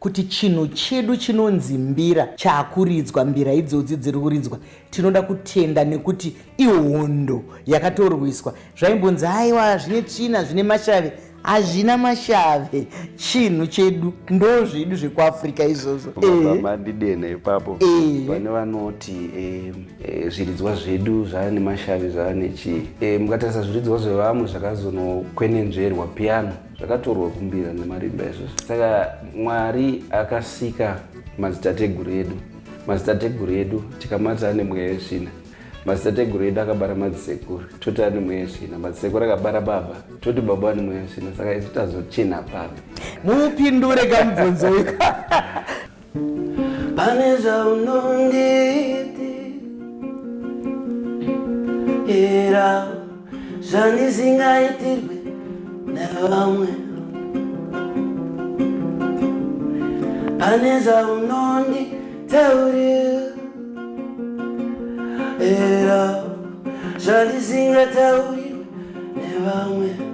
Kuti chinhu chedu chinonzi mbira chaakuridzwa, mbira idzodzi dziri kuridzwa, tinoda kutenda nekuti ihondo yakatorwiswa. Zvaimbonzi aiwa zvine tsvina, zvine mashave, hazvina mashave. Chinhu chedu ndo zvedu zvekuAfrica izvozvo. Mandidena ipapo pane vanoti zviridzwa zvedu zvava nemashavi, zvava nechii. Mukatarisa zviridzwa zvevamwe zvakazonokwenenzverwa, piano zvakatorwa kumbira nemarimba izvozvo. Saka Mwari akasika madzitateguru edu, madzitateguru edu tikamati ane mweya yesvina. Madzitateguru edu akabara madzisekuru, toti ane mweya yesvina. Madzisekuru akabara baba, toti baba ane mweya yesvina. Saka isu tazochena papi? Mupindure kamubvunzo uyu. Pane zvaunonditi era zvandisingaitirwe nevamwe, pane zvaunonditaurira era zvandisingataurire nevamwe.